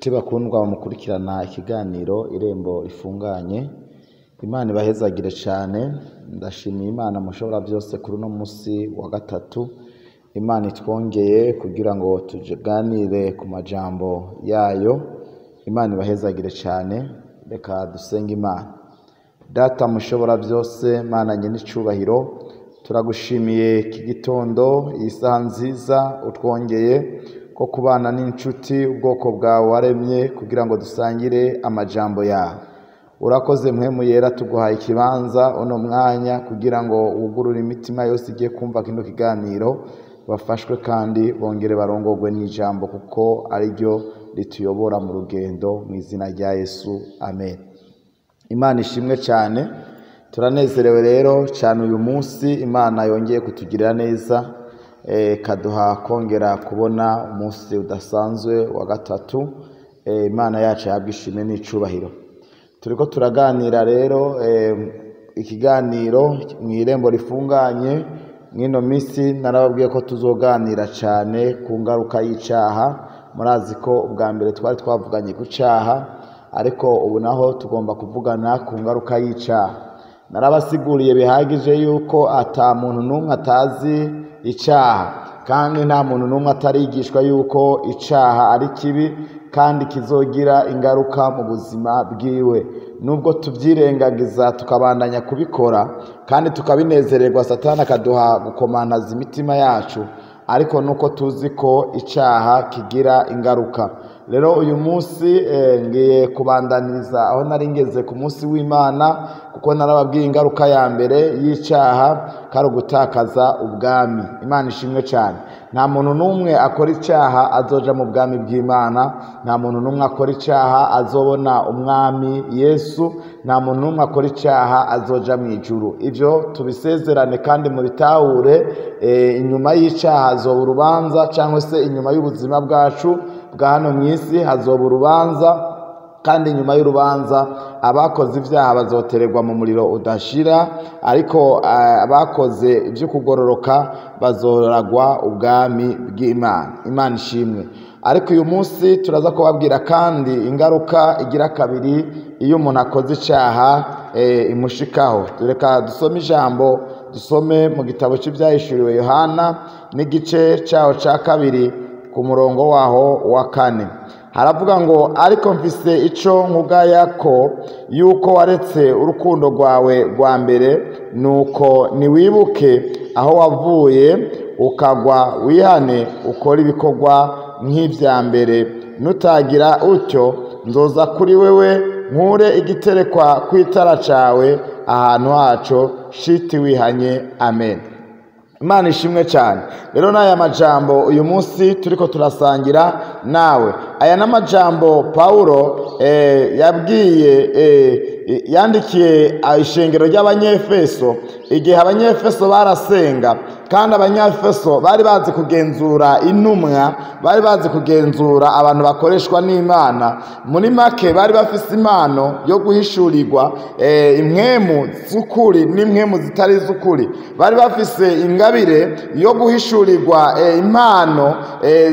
Nshuti bakundwa mukurikirana ikiganiro Irembo Rifunganye, Imana ibahezagire cane. Ndashimiye Imana mushobora vyose kuri uno musi wa gatatu Imana itwongeye kugira ngo tuganire ku majambo yayo. Imana ibahezagire cane. Reka dusenge Imana. Data mushobora vyose, Mana nyene icubahiro, turagushimiye iki gitondo, iyi saha nziza utwongeye ko kubana n'inshuti ubwoko bwawe waremye kugira ngo dusangire amajambo yawe. Urakoze Mpwemu Yera, tuguhaye ikibanza uno mwanya kugira ngo wugurure imitima yose igiye kumva kino kiganiro, bafashwe kandi bongere barongorwe n'ijambo kuko ariryo rituyobora mu rugendo, mu izina rya Yesu, amen. Imana ishimwe cyane. Turanezerewe rero cyane uyu munsi Imana yongeye kutugirira neza, kaduha kongera kubona umunsi udasanzwe wa gatatu. Imana yacu yahabwa ishimwe n'icubahiro. Turiko turaganira rero ikiganiro mu Irembo Rifunganye. Mw'ino minsi narababwiye ko tuzoganira cyane ku ngaruka y'icaha. Murazi ko ubwa mbere twari twavuganye ku caha, ariko ubu naho tugomba kuvugana ku ngaruka y'icaha. Narabasiguriye bihagije yuko ata muntu n'umwe atazi icaha, kandi nta muntu n'umwe atarigishwa yuko icaha ari kibi kandi kizogira ingaruka mu buzima bwiwe. Nubwo tuvyirengagiza tukabandanya kubikora kandi tukabinezererwa, Satani akaduha gukomantaza imitima yacu, ariko nuko tuzi ko icaha kigira ingaruka. Rero uyu munsi ngiye kubandaniriza aho nari ngeze ku munsi w'Imana, kuko narababwiye ingaruka ya mbere y'icaha kari ugutakaza ubwami. Imana ishimwe cyane. Nta muntu n'umwe akora icaha azoja mu bwami bw'Imana, nta muntu n'umwe akora icaha azobona umwami Yesu, nta muntu n'umwe akora icaha azoja mu ijuru. Ivyo tubisezerane kandi mubitahure. Inyuma y'icaha hazoba urubanza, cyangwa se inyuma y'ubuzima bwacu bwa hano mw'isi hazoba urubanza, kandi inyuma y'urubanza abakoze ivyaha bazotererwa mu muriro udashira, ariko abakoze ivyo kugororoka bazoragwa ubwami bw'Imana. Imana ishimwe. Ariko uyu munsi turaza kubabwira kandi ingaruka igira kabiri iyo umuntu akoze icaha imushikaho. Reka dusome ijambo, dusome mu gitabo c'Ivyahishuriwe Yohana n'igice caho ca kabiri ku murongo waho wa 4. Haravuga ngo: ariko mfise ico nkugaya ko yuko waretse urukundo rwawe rwa mbere, nuko niwibuke aho wavuye ukagwa, wihane ukora ibikorwa nk'ivya mbere. Nutagira utyo nzoza kuri wewe nkure igiterekwa kw'itara cawe ahantu haco, shiti wihanye. Amen. Imana ishimwe cyane. Rero n'aya majambo uyu munsi turiko turasangira nawe, aya n'amajambo Paulo yabwiye yandikiye ishengero ry'Abanyefeso igihe Abanyefeso barasenga, kandi Abanyefeso bari bazi kugenzura intumwa, bari bazi kugenzura abantu bakoreshwa n'Imana. Muri make bari bafise impano yo guhishurirwa impwemu z'ukuri n'impwemu zitari z'ukuri. Bari bafise ingabire yo guhishurirwa impano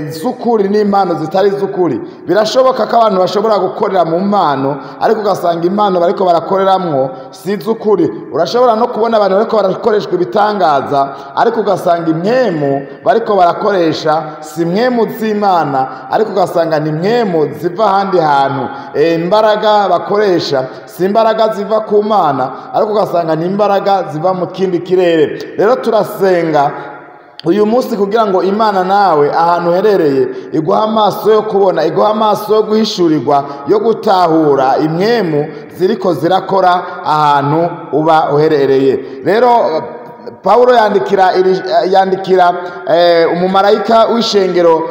z'ukuri n'impano zitari z'ukuri. Birashoboka ko abantu bashobora gukorera mu mpano, ariko ugasanga impano bariko barakoreramwo si z'ukuri. Urashobora no kubona abantu bariko barakoreshwa ibitangaza, ariko ugasanga impwemu bariko barakoresha si impwemu z'Imana, ariko ugasanga ni impwemu ziva ahandi hantu. Imbaraga bakoresha si imbaraga ziva ku Mana, ariko ugasanga ni imbaraga ziva mu kindi kirere. Rero turasenga uyu munsi kugira ngo Imana nawe ahantu uherereye iguha amaso yo kubona, iguha amaso yo guhishurirwa, yo gutahura impwemu ziriko zirakora ahantu uba uherereye. Rero Paulo yandikira umumarayika w'ishengero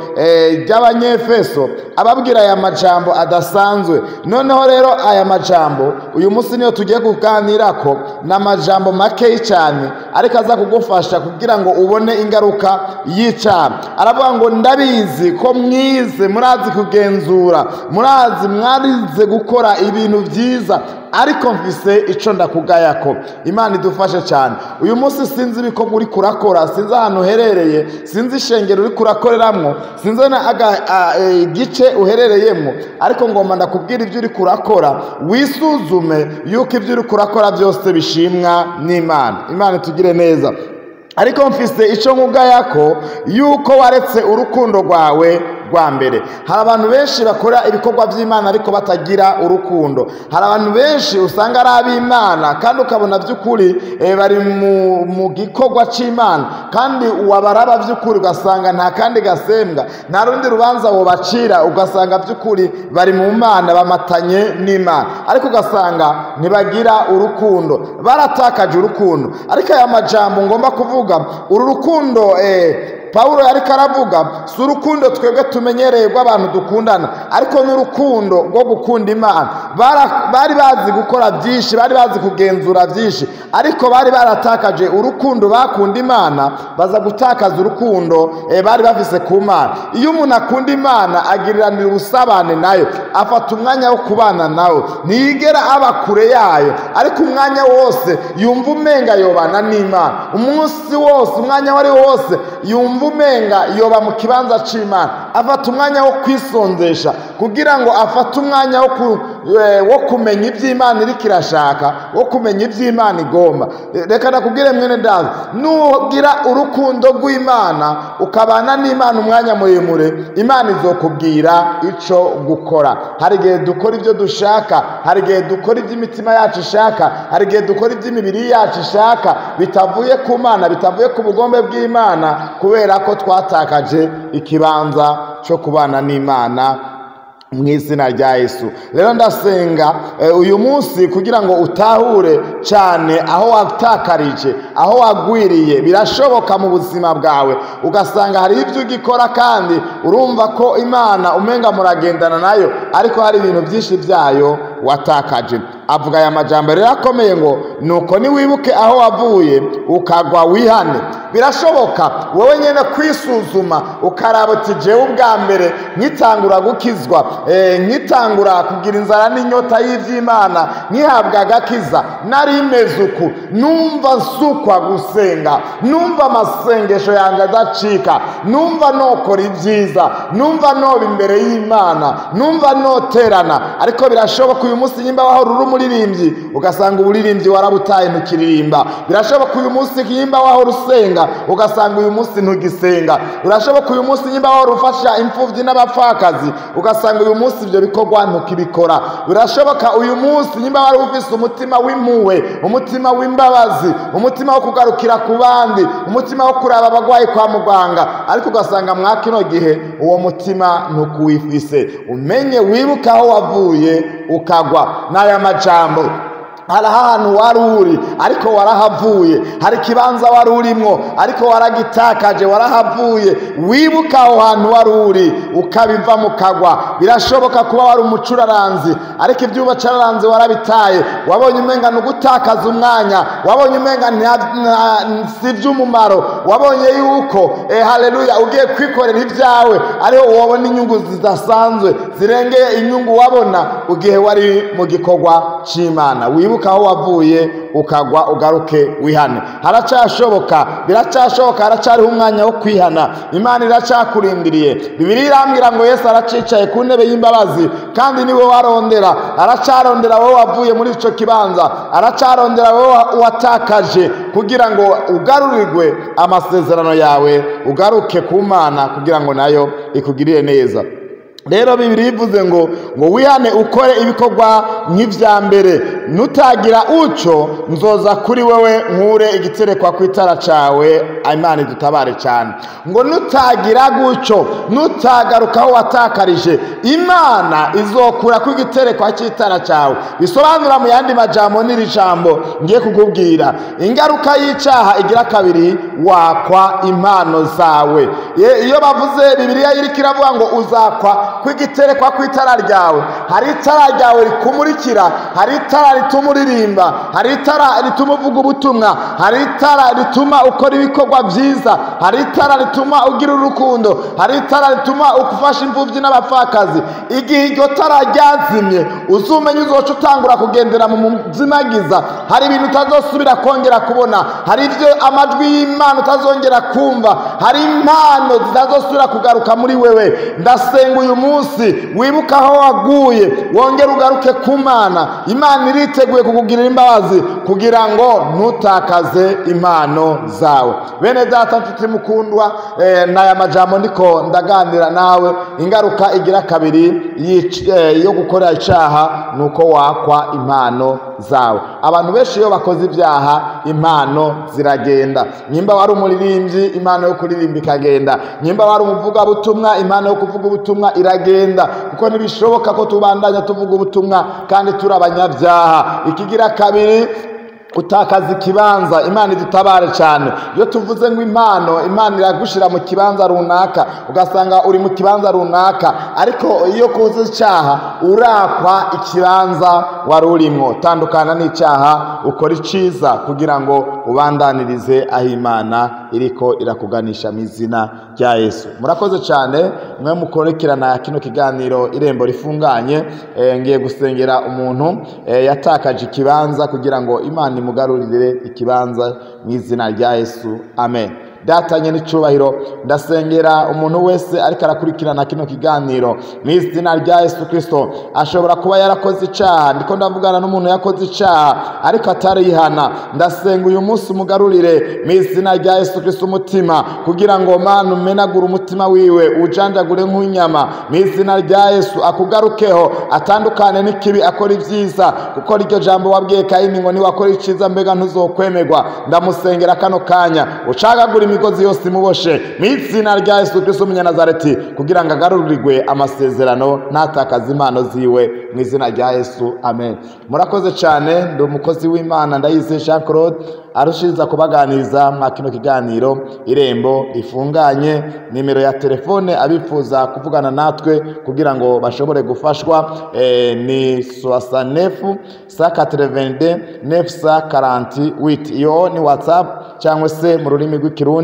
ry'Abanyefeso ababwira aya majambo adasanzwe. Noneho rero aya majambo uyu munsi niyo tugiye kuganirako, ni amajambo makeyi cyane ariko aza kugufasha kugira ngo ubone ingaruka y'icaha. Aravuga ngo ndabizi ko mwize, murazi kugenzura, murazi mwarize gukora ibintu byiza, ariko mfise ico ndakugayako. Imana idufashe cyane. Uyu munsi Sinzi ibikorwa uri kurakora, sinzi ahantu uherereye, sinzi ishengero uri kurakoreramwo, sinzi igice uherereyemo, ariko ngomba ndakubwira ibyo uri kurakora, wisuzume yuko ibyo uri kurakora byose bishimwa n'Imana. Imana itugire neza. Ariko mfise ico nkugayako yuko waretse urukundo rwawe rwa mbere. Hari abantu benshi bakora ibikorwa by'Imana ariko batagira urukundo. Hari abantu benshi usanga ari ab'Imana kandi ukabona by'ukuri bari mu gikorwa c'Imana, kandi uwabaraba by'ukuri ugasanga nta kandi gasembwa, nta rundi rubanza wobacira, ugasanga by'ukuri bari mu Mana, bamatanye n'Imana, ariko ugasanga ntibagira urukundo, baratakaje urukundo. Ariko aya majambo ngomba kuvuga, uru rukundo Paulo yariko aravuga si urukundo twebwe tumenyereye rw'abantu dukundana, ariko n'urukundo rwo gukunda Imana. Bari bazi gukora byinshi, bari bazi kugenzura byinshi, ariko bari baratakaje urukundo bakunda Imana, baza gutakaza urukundo bari bafise ku Mana. Iyo umuntu akunda Imana agiriranira ubusabane nayo, afata umwanya wo kubana nawe, ntiyigera aba kure yayo, ariko umwanya wose yumva umenga yobana n'Imana. Umunsi wose, umwanya wari wose yumva umenga yoba mu kibanza c'Imana. Afata umwanya wo kwisonzesha kugira ngo afate umwanya wo kumenya iby'Imana iriko irashaka, wo kumenya iby'Imana igomba. Reka ndakubwire mwene data, nugira urukundo rw'Imana ukabana n'Imana umwanya muremure, Imana izokubwira ico gukora. Hari igihe dukora ibyo dushaka, hari igihe dukora iby'imitima yacu ishaka, hari igihe dukora iby'imibiri yacu ishaka, bitavuye ku Mana, bitavuye ku bugombe bw'Imana, kubera ko twatakaje ikibanza cyo kubana n'Imana mu izina rya Yesu. Rero ndasenga uyu munsi kugira ngo utahure cyane aho watakarije, aho wagwiriye. Birashoboka mu buzima bwawe ugasanga hari ibyo ugikora kandi urumva ko Imana umenga muragendana nayo, ariko hari ibintu byinshi byayo watakaje. Avuga aya majambo rero akomeye ngo nuko niwibuke aho wavuye ukagwa wihane. Birashoboka wowe nyene kwisuzuma ukaraba uti jewe ubwa mbere nkitangura gukizwa, nkitangura kugira inzara n'inyota y'ivy'Imana, nkihabwa agakiza, nari meze uku, numva nsukwa gusenga, numva amasengesho yanjye adacika, numva nokora ibyiza, numva noba imbere y'Imana, numva noterana. Ariko birashoboka uyu munsi nyimba wahora uri umuririmbyi ugasanga uburirimbyi warabutaye ntukiririmba. Birashoboka uyu munsi nyimba wahora usenga ugasanga uyu munsi ntugisenga. Birashoboka uyu munsi nyimba wahora ufasha imfuvyi n'abapfakazi ugasanga uyu munsi ibyo bikorwa ntukibikora. Birashoboka uyu munsi nyimba wari ufise umutima w'impuhwe, umutima w'imbabazi, umutima wo kugarukira ku bandi, umutima wo kuraba abagwayi kwa muganga, ariko ugasanga mwa kino gihe uwo mutima ntukuwifise. Umenye wibuke aho wavuye ukagwa. N'aya majambo, hari ahantu wari uri ariko warahavuye, hari ikibanza wari urimwo ariko waragitakaje, warahavuye. Wibuka aho hantu wari uri ukabiva mukagwa. Birashoboka kuba wari umucuraranzi ariko ibyo ubacuraranze warabitaye, wabonye umenga nugutakaza umwanya, wabonye umenga si iby'umumaro, wabonye yuko haleluya ugiye kwikorera ibyawe ariho wabona inyungu zidasanzwe zirengeye inyungu wabona ugihe wari mu gikorwa c'Imana. Wibuka aho wavuye ukagwa, ugaruke wihane. Haracyashoboka, biracyashoboka, haracyariho umwanya wo kwihana. Imana iracyakurindiriye. Bibiliya irambwira ngo Yesu aracicaye ku ntebe y'imbabazi, kandi niwe warondera. Aracarondera wowe wavuye muri ico kibanza, aracarondera wowe watakaje, kugira ngo ugarurirwe amasezerano yawe, ugaruke ku Mana kugira ngo nayo ikugirire neza. Rero Bibiliya ivuze ngo wihane ukore ibikorwa nk'ivya mbere, nutagira uco nzoza kuri wewe nkure igiterekwa ku itara cawe. Imana idutabare cyane. Ngo nutagira guco, nutagaruka aho watakarije, Imana izokura ku igiterekwa cy'itara cawe. Bisobanura mu yandi majambo n'iri jambo ngiye kukubwira, ingaruka y'icaha igira kabiri, wakwa impano zawe. Iyo bavuze Bibiliya iriko iravuga ngo uzakwa kw'igiterekwa kw'itara ryawe, hari itara ryawe rikumurikira, hari itara rituma uririmba, hari itara rituma uvuga ubutumwa, hari itara rituma ukora ibikorwa byiza, hari itara rituma ugira urukundo, hari itara rituma ufasha imfubyi n'abapfakazi. Igihe iryo tara ryazimye, uzumenye uzoca utangura kugendera mu muzimagiza. Hari ibintu utazosubira kongera kubona, hari ibyo amajwi y'Imana utazongera kumva, hari impano zitazosubira kugaruka muri wewe. Ndasenga uyu munsi wibuka aho waguye, wongere ugaruke ku Mana. Imana iriteguye kukugirira imbabazi kugira ngo ntutakaze impano zawe. Bene data nshuti mukundwa, n'aya majambo ndiko ndaganira nawe. Ingaruka igira kabiri yo gukora icaha nuko wakwa impano zawe. Abantu benshi iyo bakoze ibyaha impano ziragenda. Nyimba wari umuririmbyi, impano yo kuririmba ikagenda. Nyimba wari umuvuga butumwa, impano yo kuvuga ubutumwa iragenda, kuko ntibishoboka ko tubandanya tuvuga ubutumwa kandi turi abanyabyaha. Ikigira kabiri, utakaza ikibanza. Imana idutabare cyane. Iyo tuvuze ngo impano, Imana iragushira mu kibanza runaka, ugasanga uri mu kibanza runaka, ariko iyo kuze icyaha urakwa ikibanza wari urimo. Tandukana n'icyaha, ukora iciza kugira ngo ubandanirize aho Imana iriko irakuganisha mu izina rya Yesu. Murakoze cyane mwe mukorekerana kino kiganiro Irembo Rifunganye. Ngiye gusengera umuntu yatakaje ikibanza kugira ngo Imana imugarurire ikibanza mu izina rya Yesu. Amen. Datanye n'icubahiro, ndasengera umuntu wese ariko arakurikirana kino kiganiro mu izina rya Yesu Kristo. Ashobora kuba yarakoze icaha, ndiko ndavugana n'umuntu yakoze icaha ariko atarihana. Ndasenga uyu munsi umugarurire mu izina rya Yesu Kristo umutima, kugira ngo Mana umenagure umutima wiwe, ujanjagure nk'inyama mu izina rya Yesu, akugarukeho, atandukane n'ikibi, akora ibyiza, kuko iryo jambo wabwiye Kayini ngo niwakora iciza mbega ntuzokwemerwa. Ndamusengera kano kanya, ucagagura imigozi yose imuboshe mu izina rya Yesu Kristo umunyanazareti, kugira ngo agarurirwe amasezerano ntatakaze impano ziwe mu izina rya Yesu. Amen. Murakoze cyane. Ndi umukozi w'Imana Ndayizeye Jean Claude, arushiriza kubaganiriza mwa kino kiganiro Irembo Rifunganye. Nimero ya telefone abifuza kuvugana natwe kugira ngo bashobore gufashwa ni 69 182 948. Iyo ni WhatsApp cyangwa se mu rurimi rw'ikirundi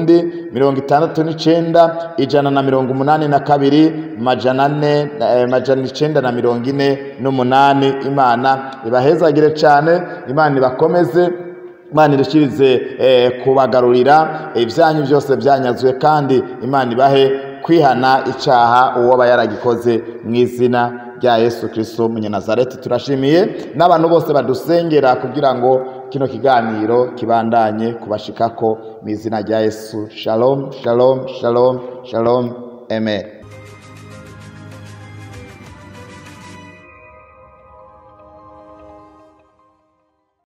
69 182 400 948. Imana ibahezagire cyane, Imana ibakomeze, Imana irushyirize kubagarurira ibyanyu byose byanyazwe, kandi Imana ibahe kwihana icaha uwo aba yaragikoze mu izina rya Yesu Kristo umunyanazareti. Turashimiye n'abantu bose badusengera kugira ngo kino kiganiro kibandanye kubashikako mu izina rya Yesu. Shalom, shalom, shalom, shalom. Amen.